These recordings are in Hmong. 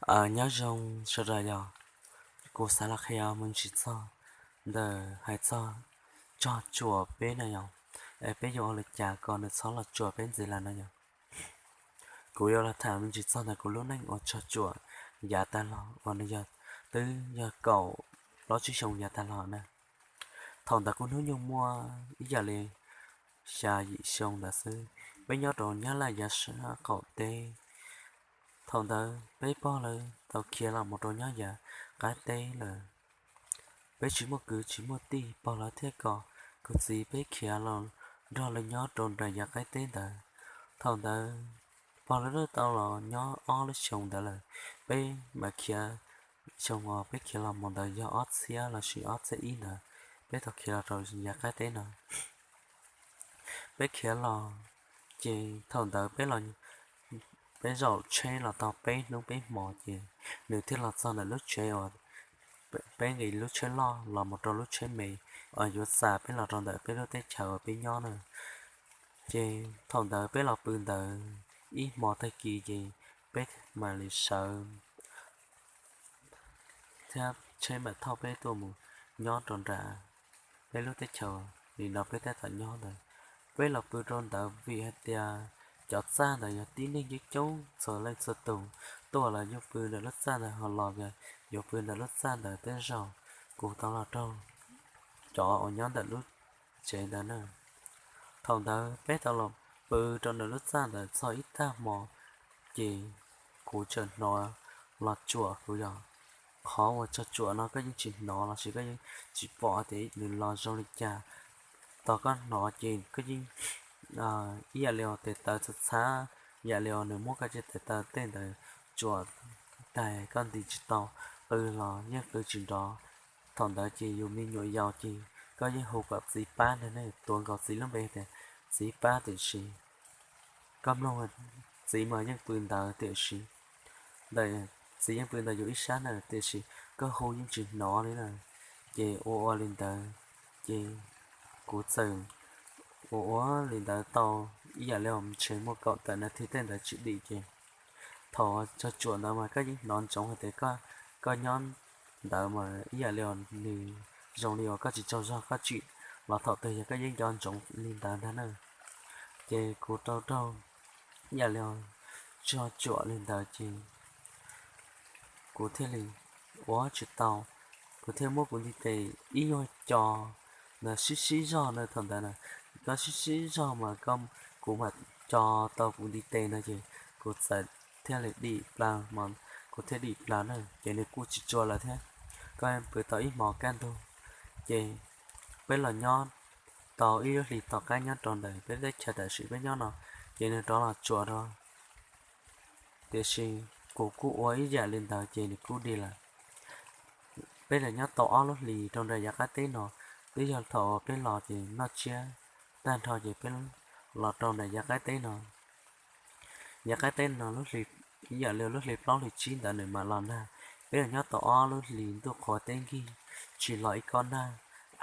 Nyob zoo sawv daws yog, kuv xav los qhia me ntsis txog ntawm hais txog tsog tsuam peb no yog, peb yuav ua li cas kom nws txhob los tsuam peb ntxiv lawm no yog. Kuv yuav los tham me ntsis txog ntawm kuv lub neej uas tsog tsuam yav tag los uas nws yog, twb yog kaum plaub tsib xyoo yav tag los na. Thaum ntawd kuv hnub nyoog muaj ib yam li xya yim xyoo ntawd xwb, peb nyob rau Nyab Laj yav sab qaum teb. Thaum ntawd peb pog lawv tau khiav los mus rau nyob yav qab teb lawm. Peb tsis muaj kwv tsis muaj tij, pog lawv thiaj kom kuv txiv peb khiav los nrog lawv nyob rau nram yav qab teb ntawd. Thaum ntawd pog lawv twb tau los nyob ob lub xyoo ntawd lawm, peb mam khiav, xyoo uas peb khiav los mus ntawd yog ob txhiab lossis ob txhiab ib ntawd, peb tau khiav los rau yav qab teb no. Peb khiav los, ces thaum ntawd peb los, peb zaum tsheb los tau peb hnub peb hmos ces nws thiaj los txog ntawm lub tsev uas peb nqis lub tsheb loj los mus rau lub tsheb me uas yuav xa peb los rau ntawm peb lub teb chaws uas peb nyob na. Ces thaum ntawd peb los pw ntawd ib hmo tag kis ces peb mam li sawv thiab tsheb mam thauj peb tuaj mus nyob rau nram peb lub teb chaws li no peb tab tom nyob ntawd. Peb los pw rau ntawd vim hais tias cov txaj ntawd yog tib neeg coob coob txhua leej txhua tus tuaj los yeej pw ntawm lub txaj ntawd ho los yuav pw ntawm lub txaj ntawd tej zaum kuv tau los raug cov uas nyob ntawm lub tsev ntawd na. Thaum ntawd peb tau los pw rau ntawm lub txaj ntawd txog ib tag hmo ces kuv txawm hnov los tsuam kuv yog. Qhov uas tsog tsuam no koj yeej tsis hnov lossis koj yeej tsis pom tias nws los zoo li cas. Tos koj hnov ces koj yeej ib yam li tes taw txhav txhav, yam li uas nws muab koj cov tes taw tej ntawd tsuam tag koj nti tsis tau, qw los yeej qw tsis nrov. Thaum ntawd ces yus me nyuam yaus ces koj yeej hu kom txiv pab ntag ne, tuav nkaus txiv lub npe tias txiv pab tiam sis koj mloog, txiv mas yeej pw ntawd tiam sis, ntawm, txiv yeej pw ntawm yus ib sab na tiam sis koj hu yeej tsis hnov li na. Ces ua ua li ntawd ces kuv txawm ua ua li ntawd tau ib yam li ntshe muaj kaum tawm nas this tej ntawd tsis dim ces thaum tsog tsuam ntawd mas koj yeej hnov ntsoov hais tias koj nyob ntawd mas ib yam li nws zoo li uas koj tsis tsaug zog koj tsim los thaum twg yog koj yeej nco ntsoov li ntawd ntag na. Ces kuv rau raug ib yam li tsog tsuam li ntawd ces kuv thiaj li ua tsis tau, kuv thiaj muab kuv ntiv tes ib nyuag co ntawd sib sib zog na, thaum ntawd na koj sib sib zog mas kuv mam co tau kuv ntiv tes no ces kuv txawm thiaj li dim plaws, kuv thiaj dim plaws na ces nws kuj tsis tsua lawm thiab. Koj pw tau ib hmos kaj ntug ces peb los nyob tau ib lub hlis tom qab nyob rau ntawm peb teb chaws tam sim peb nyob no ces nws rov los tsuam rau, tiam sis kuv kuj ua ib yam li ntawd ces nws kuj dim lawm. Peb los nyob tau ob lub hlis rau nram yav qab teb no, twb yog thaum peb los ces noj tsiab tag nrho ces peb los rau nram yav qab teb no. Yav qab teb no lub hli, ib yam li lub hli plaub hli tsib ntawd nws mam los nag. Peb los nyob tau ob lub hlis ntuj qhuav teb nkig, tsis los ib kob nag,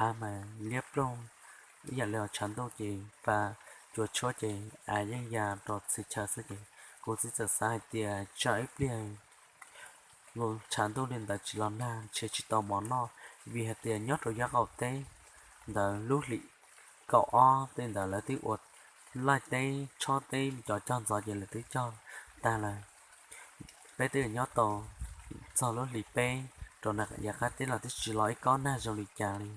av mas liab ploog, ib yam li tshav ntuj ces pa cua tshuab ces av yeej ya rau txhia chaw xwb ces kuv txiv txawm xav hais tias tsam ib pliag tshav ntuj li ntawd tsis los nag ntshe tsis tau mov noj, vim hais tias nyob rau yav qaum teb ntawd lub hlis kaum ob tej ntawd lawv twb ua laij teb tshob teb cov cog ntxov ces lawv twb cog tag lawm. Peb twb nyob tau txog lub hlis peb rau yav qab teb los twb tsis los ib kob nag zoo li cas li.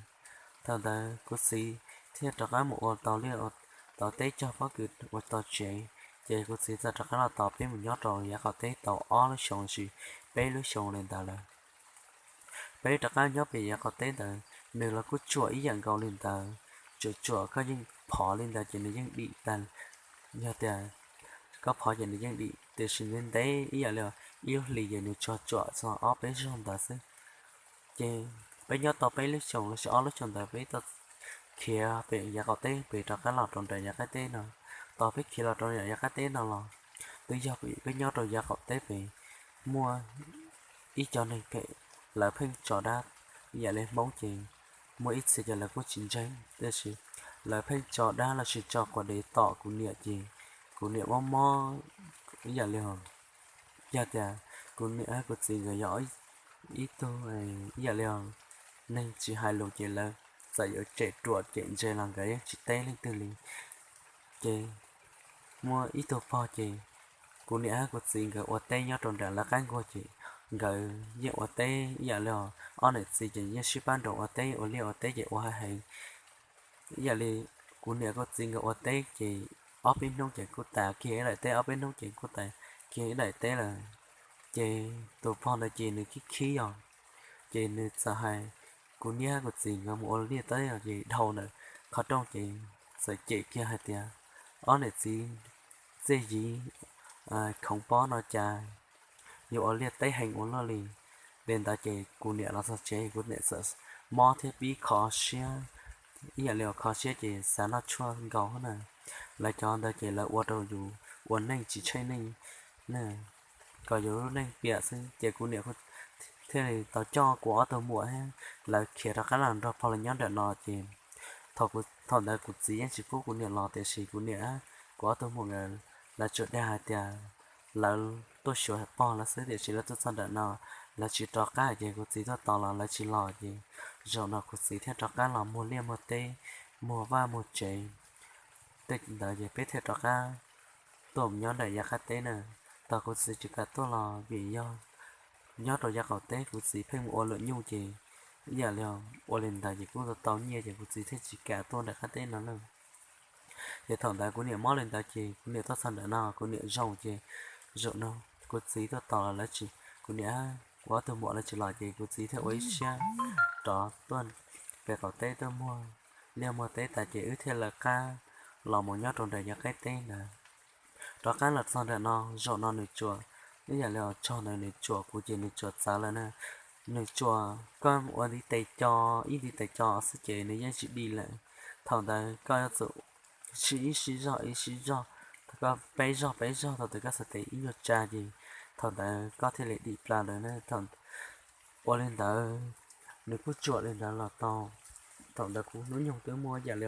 Thaum ntawd kuv txiv thiaj rov qab mus ua tau liaj tau teb cog pob kws ua tau tsev, ces kuv txiv txawm rov qab los tos peb mus nyob rau yav qaum teb tau ob lub xyoo lossis peb lub xyoo li ntawd lawm. Peb rov qab nyob pem yav qaum teb ntawd nws los kuj tsuam ib yam nkaus li ntawd, tsuam tsuam koj yeej phov li ntawd ces nws yeej dim tag, yog tias koj phov ces nws yeej dim tiam sis ntev ntev ib yam li ib lub hlis ces nws tsuas tsuam txog ob peb zaug ntawd xwb. Ces peb nyob tau peb lub xyoo lossis ob lub xyoo ntawd peb tau khiav pem yav qaum teb pem rov qab los rau nram yav qab teb no. Tau peb khiav los rau nram yav qab teb no los twb yog peb nyob rau yav qaum teb pem muaj ib co neeg phem lawv pheej tso dab, yam li Hmoob ces muaj ib txhia ces lawv kuj tsis ntseeg tiam sis lawv pheej tso dab lossis tso quas dev tom kuv niam ces kuv niam mob mob ib yam li yog tias Kuv niam kuv txiv nkawd yog ib tug ib yam li neeg tsis hais lus ces lawv txawm yuav tsem ruam tsem ntse los nkawd yeej tsis teb leej twg li. Ces muaj ib tug pog ces kuv niam hab kuv txiv nkawd ua teb nyob rau nram lawv qab nkuaj ces nkawd yeej ua teb ib yam li ob niam txiv ces yeej sib pab nroos ua teb ua liaj ua teb ces ua heev heev. Ib yam li kuv niam kuv txiv nkawd ua teb ces ob peb hnub ces kuj tas kiag ib daim teb, ob peb hnub ces kuj tas kiag ib daim teb lawm. Ces tus pog ntawd ces nws khib khib os, ces nws txawm hais kuv niam hab kuv txiv nkawd mus ua liaj teb ces dhau ntawm qhov rooj ces txawm cem kiag hais tias ob niam txiv txiaj yiv khoov pob no cas yuav ua liaj teb heev ua luaj li. Li ntawd ces kuv niam los txog tsev kuv niam txawm mob thiab pib kho siab, ib yam li uas kho siab ces xav noj tshuaj nkaus na. Lawv cov ntawd ces lawv ua rau yus ua neej tsis tsheej neej, kom yus lub neej piam xwb ces kuv niam thiaj li tau coj kuv ob tug muam thiab lawv khiav rov qab los nrog pog lawv nyob nram no ces thaum ntawd kuv txiv yeej tsis pub kuv niam los tiam sis kuv niam, kuv ob tug muam nkawd lawv tsuas dag hais tias lawv tuaj xyuas pog lawv xwb tiam sis lawv tuaj txog nram no lawv tsis rov qab ces kuv txiv tuaj tos los lawv tsis los ces zaum no kuv txiv thiaj rov qab los muag liaj muag teb, muag vaj muag tsev. Tej ntawd ces peb thiaj rov qab tuaj nyob nram yav qab teb na. Thaum kuv txiv tsis kam tuaj los vim yog nyob rau yav qaum teb kuv txiv pheej mus ua luam nyuj ces ib yam li ua li ntawd ces kuj tau nyiaj ces kuv txiv thiaj tsis kam tuaj nram qab teb no na. Ces thaum ntawd kuv niam mob li ntawd ces kuv niam tuaj txog nram no kuv niam zoo ces zaum no kuv txiv tuaj tos los lawv tsis, kuv niam, kuv ob tug muam lawv tsis los ces kuv txiv thiaj ua ib siab rov tuaj pem qaum teb tuaj muag liaj muag teb tas ces wb thiaj lawv qab los mus nyob rau nram yav qab teb ntawd. Rov qab los txog nram no zaum no nws tsuas, ib yam li tsog ntawd nws tsuam kuv ces nws tsuas txawv lawm na. Nws tsuam koj ua ntiv tes co, ib ntiv tes co xwb ces nws yeej tsis dim lawm. Thaum ntawd koj yuav tsum sib ib sib zog ib sib zog, koj peb zog peb zog thaum twg koj xav tes ib nyuag tsa ces thaum ntawd koj thiaj li dim plab lawm na. Ua li ntawd nws kuj tsuam li ntawd los tau. Thaum ntawd kuv hnub nyoog twb muaj yam li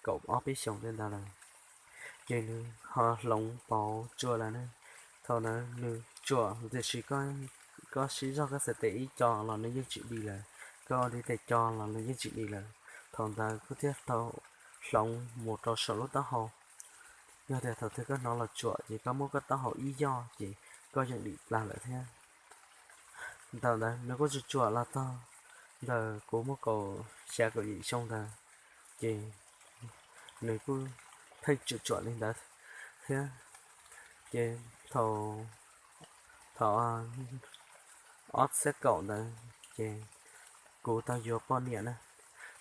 kaum ob peb xyoos tej ntawd lawm. Ces nws ho hloov pauv tsua lawm ne. Thaum ntawd nws tsuam tiam sis koj sib zog koj xav tes ib co los nws yeej tsis dim lawm, koj ua ntiv tes co los nws yeej tsis dim lawm. Thaum ntawd kuj thiaj tau hloov mus rau saum lub taub hau. Yog tias thaum twg koj hnov los tsuam ces koj muab koj taub hau ib yoj ces koj yeej dim plab lawm thiab. Thaum ntawd nws kuj tsuam tsuam los txog ntawm kuv muaj kaum xya kaum yim xyoo ntawd, ces nws kuj pheej tsuam tsuam li ntawd thiab. Ces thaum, thaum ob txhiab kaum ntawd ces kuv tau yuav poj niam na.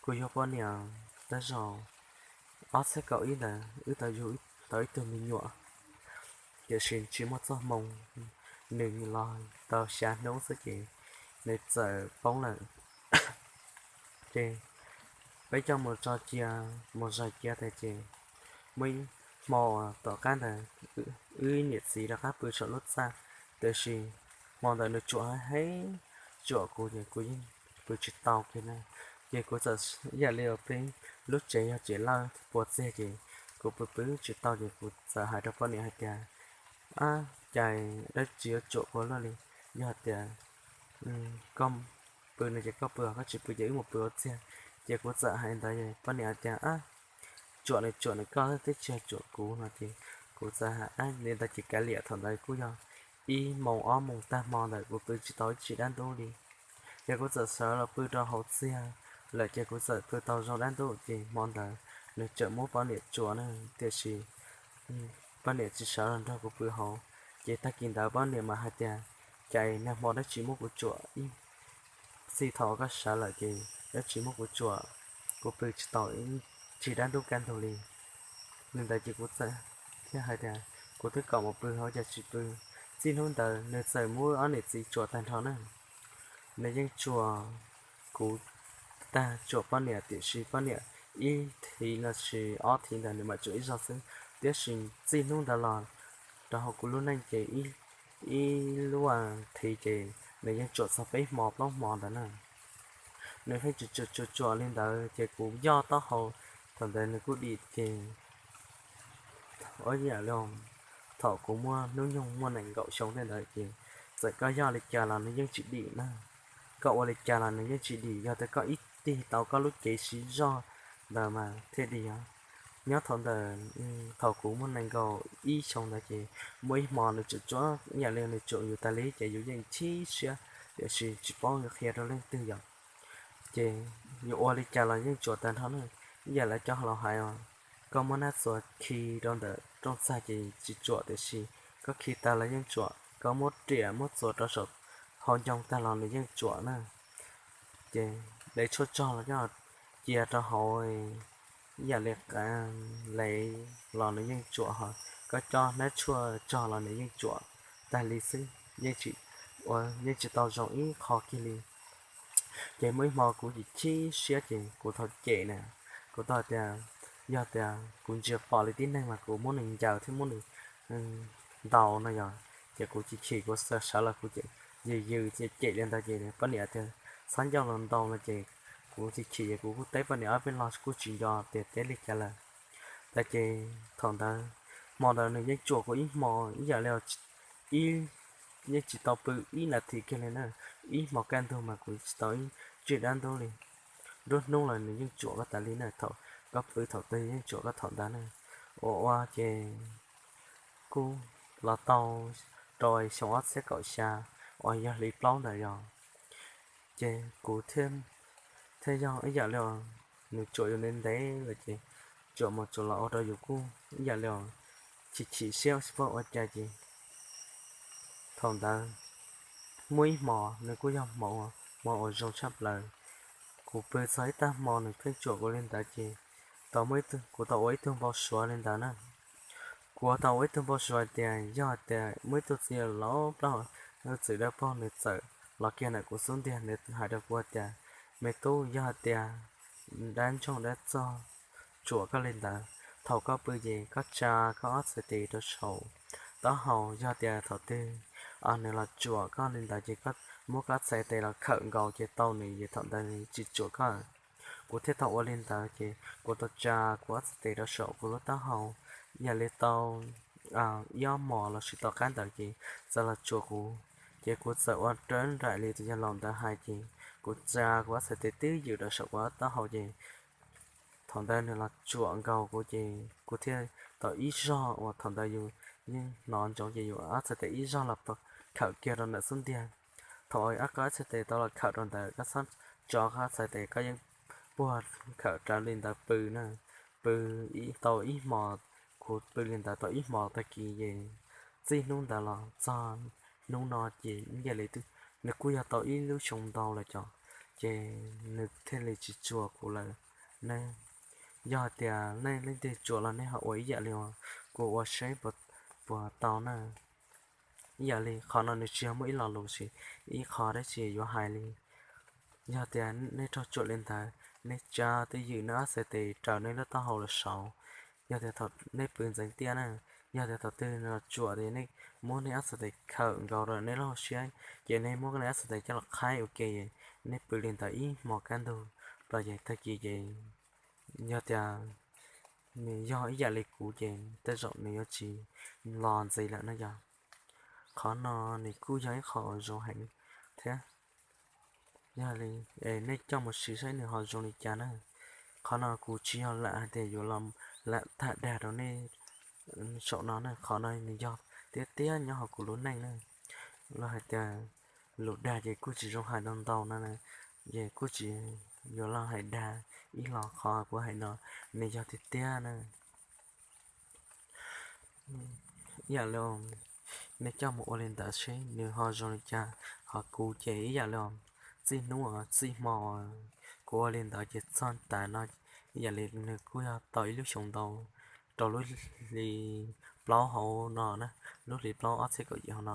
Kuv yuav poj niam tab zaum ob txhiab kaum ib ntawd wb tau yug tau ib tug me nyuam, tiam sis tsis muaj txoj hmoo, nws los tau xya hnub xwb ces nws txawm poob lawm. Ces peb coj mus tso cia, mus zais cia tas ces muaj ib hmo uas tom qab ntawd wb niam txiv rov qab pw saum lub txaj, tiam sis hmo ntawd nws tsuam heev, tsuam kuv ces kuv yeej pw tsis tau kiag na. Ces kuv txawm, yam li peb lub tsev yog tsev lawj puas txiag ces kuv pw pw tsis tau ces kuv txawm hais rau poj niam hais tias, ab, cas dab tsi yuav tsuam kuv luaj li, yog hais tias koj pw no ces koj pw, koj tsis pw ces wb mus pw ua txiag. Ces kuv txawm hais ntawd, poj niam hais tias, ab, tsuam nws tsuam nws koj twb tsis yog tsuam kuv no ces kuv txawm hais, ab, li ntawd ces kav liam. Thaum ntawd kuj yog ib moos ob moos tag hmo ntawd kuv pw tsis tau ib tsam dab ntub li. Ces kuv txawm sawv los pw rau hauv txiag lawm ces kuv txawm pw tau zoo dab ntub ces hmo ntawd nws tseem muab poj niam tsuam na, tiam sis poj niam tsis sawv los nrog kuv pw hauv. Ces tag kis ntawd poj niam mas hais tias, cas nag hmo dab tsi muab kuv tsuam ib txhij, thaum koj sawv lawm ces dab tsi muab kuv tsuam, kuv pw tsis tau ib tsam dab ntub kaj ntug li. Li ntawd ces kuv txawm thiaj hais tias, kuv twb kom mus pw hauv cas tsis pw. Txij hnub ntawd nws txawm muab ob niam txiv tsuam tag nrho na. Nws yeej tsuam kuv tag, tsuam poj niam, tiam sis poj niam ib thiv los sis ob thiv ntawd nws mam tsuam ib zaug xwb, tiam sis txij hnub ntawd los rau hauv kuv lub neej ces ib lub thiv ces nws yeej tsuam txog peb hmo plaub hmo ntawd na. Nws pheej tsuam tsuam tsuam tsuam li ntawd ces kuv yoj taub hau, thaum ntawd nws kuj dim ces ua ib yam li thaum kuv muaj hnub nyoog muaj nees nkaum xyoo tej ntawd ces txawm koj yog li cas los nws yeej tsis dim na. Koj ua li cas los nws yeej tsis dim, yog tias koj ib tig tau koj lub cev siv zog ntawd mas thiaj dim os. Nyob thaum ntawd, thaum kuv muaj nees nkaum ib xyoo ntawd ces muaj ib hmo nws tsuam tsuam ib yam li nws tsuam yus tas li ces yus yeej chim siab, tiam sis tsis paub yuav qhia rau leej twg yom. Ces yus ua li cas los yeej tsuam tag nrho na. Ib yam li cov laus hais os, koj muab nab txuas khi rau ntawm rooj txag ces tsis tsuam, tiam sis koj khi tag los yeej tsuam, koj muab riam muab txuas rau saum hauv ncoo tag los nws yeej tsuam na. Ces dev tshuaj tsog los koj cia rau hauv ib yam li lev los nws yeej tsuam, ho koj coj nab tshuaj tsog los nws yeej tsuam tag li xwb, yeej tsis, yeej tsis tau zoo ib qho kiag li. Ces muaj ib hmo kuv chim chim siab ces kuv tau cem na, kuv tau tias yog tias kuv ntsia pom li tib neeg mas kuv muab nws ncaws thiab muab nws ntaus no yog, ces kuv chim chim kuv sawv los kuv ces yws yws cem li ntawd ces poj niam tias txhob ncauj los ntaus no ces kuv chim chim es kuv kuj teb poj niam ob peb lo kuj tsis nco tias teb li cas lawm. Ntawd ces thaum ntawd, hmo ntawd nws yeej tsuam kuv ib hmo ib yam li ib, yeej tsis tau pw ib nas this kiag li na, ib hmo kaj ntug mas kuv tsis tau ib tsig dab ntub li. Nruab hnub los nws yeej tsuam koj tas li na, thaum koj pw thaum twg yeej tsuam koj thaum ntawd na. Ua ua ces kuj los tau rau xyoo ob txhiab kaum xya uas yog hli plaub ntawd yog, ces kuv thiaj yog ib yam li nws tsuam yus ntev ntev lawm ces tsuam mus tsuam los ua rau yus kuj ib yam li chim chim siab tsis paub ua cas ces thaum ntawd muaj ib hmo nws kuj yog hmo uas zoo tshaj plaws. Kuv pw txog ib tag hmo nws pheej tsuam kuv li ntawd ces tau, kuv tau ua ib tug npau suav li ntawd na. Kuv tau ua ib tug npau suav tias yog tias muaj ib tug txiv laus plaub hau txwm dawb paug nws txawm los kiag ntawm kuv xub ntiag, nws hais rau kuv tias, me tub, yog tias dab ntsoog dab txog tsuam koj li ntawd, thaum koj pw ces koj tsa koj ob txhais tes rau saum taub hau, yog tias thaum twg nws los tsuam koj li ntawd ces koj muab koj txhais tes los khawm nkaus ces tau nws ces thaum ntawd nws tsis tsuam koj. Kuv thiaj tau ua li ntawd ces kuv tau tsa kuv ob txhais tes rau saum kuv lub taub hau, yam li tau ib ob hmos los sis tom qab ntawd ces txawm los tsuam kuv. Ces kuv txawm ua raws nraim li tus yawg laus ntawd hais ces kuv tsa kuv ob txhais tes twb ywm rau saum kuv taub hau ces thaum ntawd nws los tsuam nkaus kuv ces kuv thiaj tau ib zog uas thaum ntawd yus yeej hnov ntsoov ces yus ob txhais tes ib zog los khawm kiag rau ntawm xub ntiag. Thaum koj ob txhais tes tau los khawm rau ntawd koj txhob tso koj ob txhais tes, koj yeej puag khawm raws li ntawd pw na. Pw tau ib hmos, kuv pw li ntawd tau ib hmos tag kis ces txij hnub ntawd los txog hnub no ces ib yam li nws kuj yog tau ib lub xyoo ntau lawm cov, ces nws thiaj li tsis tsuam kuv lawm ne. Yog hais tias nej leej twg tsuam los nej ho ua ib yam li uas kuv ua seb puas tau na. Ib yam li qhov no nws tsis yog muaj ib lo lus sis ib qho dab tsi yuav hais li. Yog tias nej raug tsuam li ntawd, nej tsa twj ywm nej ob txhais tes raws nej lub taub hau los saud. Yog tias thaum nej pw ntxeev tiaj na, yog tias thaum twg nws los tsuam ces nej muab nej ob txhais tes khawm nkaus rau nej lub hauv siab, ces nej muab nej ob txhais tes coj los qhaib ua ke, nej pw li ntawd ib hmos kaj ntug los ces tag kis ces yog tias nws yog ib yam li kuv ces tej zaum nws yuav tsis los ntxiv lawm no yog. Qhov no nws kuj yog ib qho uas zoo heev thiab. Yog li, es nej coj mus siv saib nws ho zoo li cas na. Qhov no kuv tsis yog lam hais tias yuav los lam tham dag rau nej saum no na, qhov no nws yog tiag tiag nyob hauv kuv lub neej na. Los hais tias lus dag ces kuj tsis zoo hais ntau ntau no, ces kuj tsis yuav los hais dag ib los, qhov kuv hais no nws yog tiag tiag na. Ib yam li nej coj mus ua li ntawd seb nws ho zoo li cas. Ho kuv ces ib yam li txij hnub txij hmo kuv ua li ntawd ces txog tav no, ib yam li nws kuj yog tau ib lub xyoo ntau rau lub hli plaub hauv no na, lub hli plaub ob txhiab kaum yim hauv no,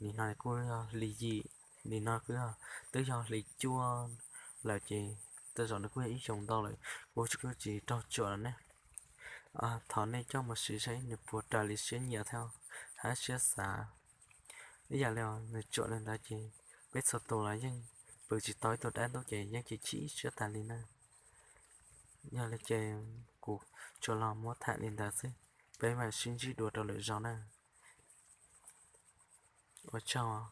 nim no kuj yog hli yim, nim no kuj yog, twb yog hli cuaj lawm ces tej zaum nws kuj yog ib xyoo ntau lawm kuv kuj tsis raug tsuam lawm ne. Thov nej coj mus siv saib nws puas raws li siab nyiam thiab hab siab xav. Ib yam li nws tsuam li ntawd ces peb txhua tus los yeej pw tsis tau ib tug dab ntub ces yeej chim chim siab tas li na. Yog li ces kuv tsuas los muab tham li ntawd xwb, peb mam sib ntsib dua rau lwm zaus na. Ua tsaug.